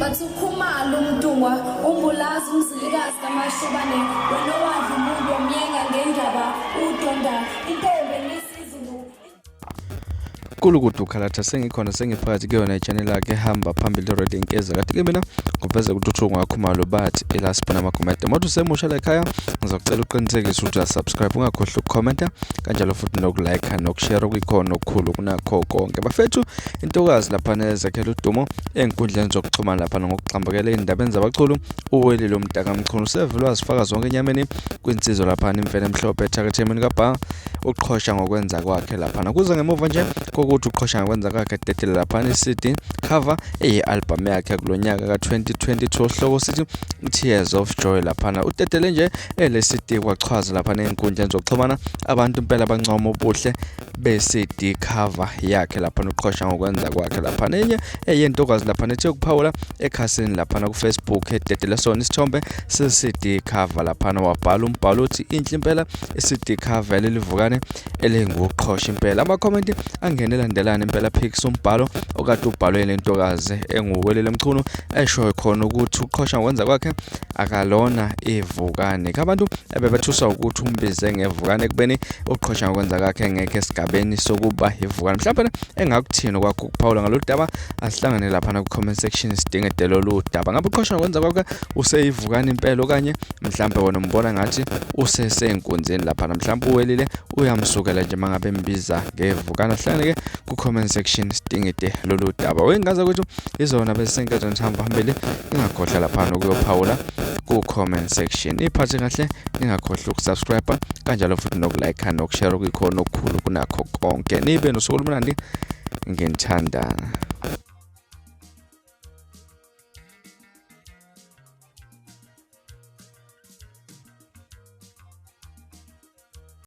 Bathi uKhumalo uMntungwa uMbulazi uMzilikazi kaMashobane wena owadla umuntu wamyenga ngendaba udonda intombi enisizulu. Kulukudu Khalatha sengikhona sengiphakathi kuyona i-channel yakhe hamba phambili already inkeza kade ke mina ngiveze ukuthi uthungo wakhumalo bathi elasibona amagumede mothi usemusha la ekhaya ngizokucela uqinisekise ukuthi uyasubscribe ungakhohlwa ukukhomenta kanjalo futhi nokulike nokushare okuyikhona okukhulu kunakho konke bafethu intokazi laphana ezakhela udumo ey'nkundleni zokuxhumana laphana ngokugxambukela ey'ndabeni zabaculu uwelile umntakamchunu usevele wazifaka zonke enyameni kwinsizwa laphana imfene emhlophe ethakethemini kabha uqhosha ngokwenza kwakhe laphana kuze ngemuva nje kokuthi uqhosha ngokwenza kwakhe dedele laphana i-CD cover eyi-albhamu yakhe kulo nyaka ka-2022 osihloko sithi Tears of Joy laphana udedele nje ele CD kwachwaza laphana ey'nkundleni zokuxhumana abantu impela bancoma ubuhle be-CD cover yakhe laphana uqhosha ngokwenza kwakhe laphana enye eyentokazi laphana ethe ukuphawula ekhasini laphana ku-Facebook ededele sona isithombe se-CD cover laphana wabhala umbhalo othi inhle impela i-CD cover lelivukane elinguqhosha impela amakhomenti angene elandelana impela phikisa umbhalo okade ubhalwe lentokazi enguwelele Mchunu esho khona ukuthi uqhosha ngokwenza kwakhe akalona ivukane abantu ebebethuswa ukuthi umbize ngevukane ekubeni uqhosha ngokwenza kwakhe engekho esigabeni sokuba ivukane mhlawumbe engakuthini okwakho ukuphawula ngalolu daba asihlangane laphana ku-comment section sidingide lolu daba ngabe uqhosha ngokwenza kwakhe useyivukane impela okanye mhlawumbe wena umbona ngathi usesenkunzini laphana mhlawumbe uwelile uyamsukela nje mangabe embiza ngevukane asihlangane ke ku-comment section sidingide lolu daba wengaza ukuthi izona bese senketho nihamba phambili ningakhohlwa laphana ukuyophawula ku-comment section iphathe kahle ningakhohlwa ukusubscribe kanjalo futhi nokulike nokushare okuyikhona okukhulu kunakho konke nibe nosuku olumnandi nginithandana.